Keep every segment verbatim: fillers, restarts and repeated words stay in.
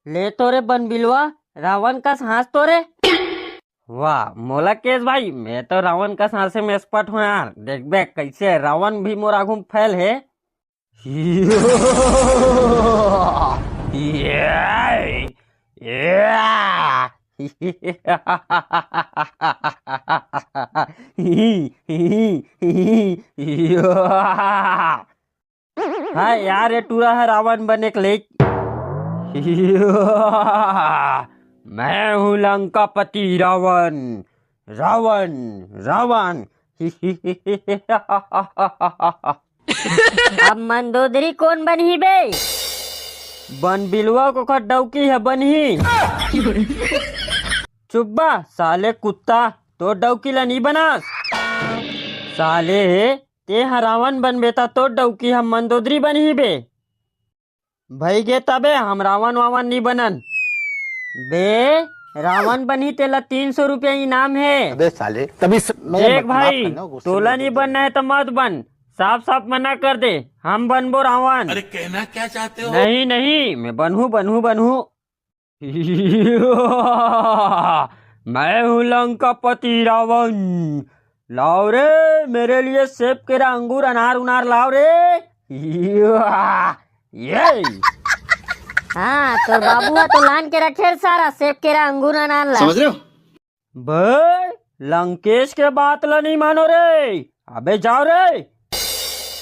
ले तो रे बनबिलवा, रावण कस हाँस तो रे। वाह, मोला केस भाई, मैं तो रावण कस हाँसे में एक्सपर्ट हूँ यार। देखबे कैसे रावण भी मोर आगू में फेल हे। ये, ये। हाँ यार, ये टूरा है रावण बने के लेक। मैं हूँ लंकापति रावण, रावण, रावण। अब मंदोदरी कोन बनही बे? बनबिलवा के ओकर डौकी ह बनही। चुप बा साले कुत्ता, तोर डौकी ला नी बनास। साले हे, ते ह रावण बनबे त तोर डौकी ह मंदोदरी बनही बे। भई गे तबे, हम रावण वावण नी बनन। बे, रावण बनही तेला तीन सौ रुपया इनाम हे। अबे साले, तभी स-, मैं देख भाई, तोला नी बनना हे त मत बन, साफ साफ मना कर दे, हम बनबो रावण। अरे कहना क्या चाहते हो? नहीं नहीं, मैं बनहूँ, बनहूँ, बनहूँ। मैं हूँ लंकापति रावण। लाओ रे मेरे लिए सेब, केरा, अंगूर, अनार उनार लाओ रे। ये। हाँ, तोर बाबू ह तो लान के रखे हे सारा सेब, केरा, अंगूर, अनार ला। समझ रहे हो? बे, लंकेश के बात ला नहीं मानो रे। अबे जाओ रे।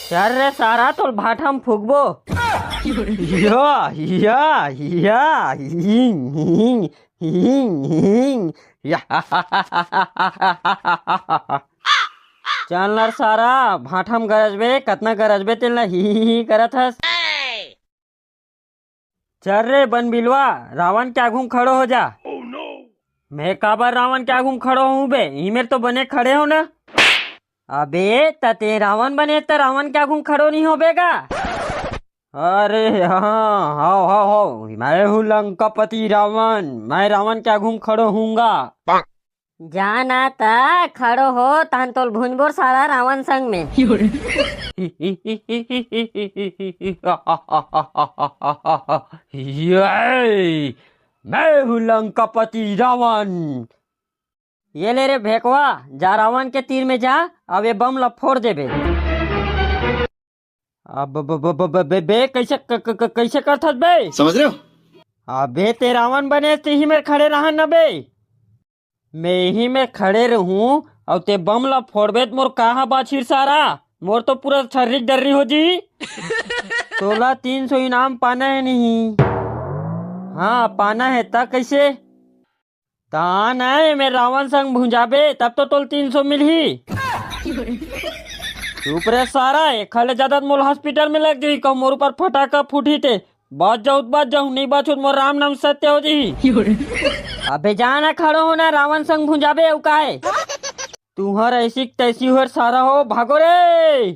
चल रे सारा, तोर भाठा म फूकबो। या, या, या, हिंग, हिंग, हिंग, हिंग, या। चल न रे सारा, भाठा म गरजबे, कतना गरजबे तेन ला ही, ही, ही करत हस। चल रे बनबिलवा, रावण के आगू म खड़ो हो जा। मैं काबर रावण के आगू म खड़ो हूँ बे? इही मेर तो बने खड़े हो ना। अबे, त ते रावण बने त रावण के आगू म खड़ो नहीं होबे गा? अरे हाँ, हाव, हाव, हाव, मैं हूँ लंकापति रावण, मैं रावण के आगू म खड़ो हूँगा। जा ना त खड़ो हो, तहन तोल भुंजबोर साला रावण संग में। ये, मैं हूँ लंकापति रावण। ये ले रे भेकवा, जा रावण के तीर में जा, अब ये बम ला फोड़ देबे। अब ब-, ब-, ब-, ब-, बे, बे, कैसे क-, क-, क-, कैसे करथस बे? समझ रहे हो? अबे ते रावण बने ते ही मेर खड़े रहन न बे। मैं ही मेर खड़े रहूं, अउ ते बम ला फोड़बे त मोर कहाँ बाछिर सारा? मोर तो पूरा छर्री डर्री हो जी। तोला तीन सौ इनाम पाना है नहीं? हाँ, पाना है। त कैसे? ता ना, मैं रावण संग भुंजाबे, तब तो तोल तीन सौ मिलही। चुप रे सारा, एखर ले ज्यादा मोल हॉस्पिटल में लग जाही, कहूँ मोर ऊपर फटाका फूटही ते। बाच जाहू त बाच जाहू, नहीं बाचहू त मोर राम नाम सत्य हो जाही। अबे जा ना, खड़ो हो ना, रावण संग भुंजाबे, अउ काय? तुहर ऐसी क तैसी होर सारा हो, भागो रे।